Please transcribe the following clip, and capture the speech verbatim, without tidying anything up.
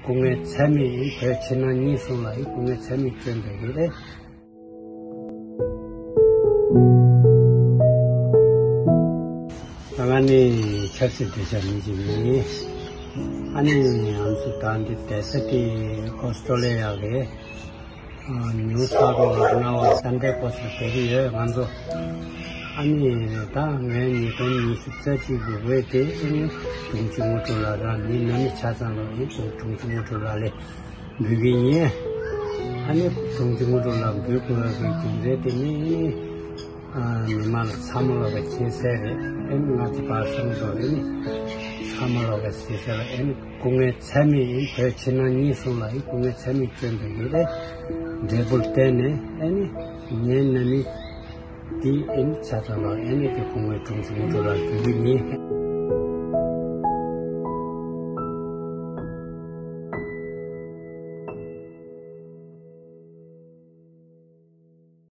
སྐུ་ངལ་ཚད་མེད་ཡིན། བོད་ཕྱི་ནང་གཉིས་གསུམ་ལ་ཡིན། སྐུ་ངལ་ཚད་མེད་བསྐྱོན་པའི་རེད། ད་ང་ནི་ཆབ་སྲིད་བདེ་འཇགས་མི་ཅིག་ཡིན། ཨ་ནི་ང་ཚོ་ད་འདི་བསྡད་ས་དེ་ཨོ་སི་ཀྲོ་ལི་ཡ་གི་ཉུ་སའོཐ་ཝེལ་ནང་བ་སན་ཌེ་པོ་སི་ཊི་བསྡད་ཀྱི་ཡོད་ང་ཚོ། ཨ་ནི་ད་ངས་ཉིས་སྟོང་ཉི་ཤུ་རྩ་གཅིག་གི་འོས་དེ་ཨ་ནི་དྲུང་ཆེ་དངོས་གྲུབ་ལགས་རང་ཉིད་ནང་མི་ཆ་ཚང་ལོ་ཡིན། དྲུང་ཆེ་དངོས་གྲུབ་ལགས་ལ་འབུལ་གྱི་ཡིན། ཨ་ནི་དྲུང་ཆེ་དངོས་གྲུབ་ལགས་འབུལ་དགོས་པའི་རྒྱུ་མཚན་དེ་ནི་ཨ་ནི་མི་མང་ལ་ཚ་མོ་ལོག་ག་མཁྱེན་གསལ་རེད། ཨ་ནི་ང་ཚོ་བར་སང་དུ་ཨ་ནི་ཚ་མོ་ལོག་ག་ཟེར་གསལ་ལ་ཨ་ནི་སྐུ་ངལ་ཚད་མེད་ཡིན། བོད་ཕྱི་ནང་གཉིས་གསུམ་ལ་ཡིན། སྐུ་ངལ་ཚད་མེད་བསྐྱོན་པའི་ཡོད་རེད། འབྲས་བུར་བརྟེན་ནས་ཨ་ནི་ངའི་ནང་མི་དེ་ཨ་ནི་ཆ་ཚང་ལ་ཨ་ནི་དེ་སྐུ་ངལ་དྲུང་ཆེ་དངོས་གྲུབ་ལགས་འབུལ་གྱི་ཡིན།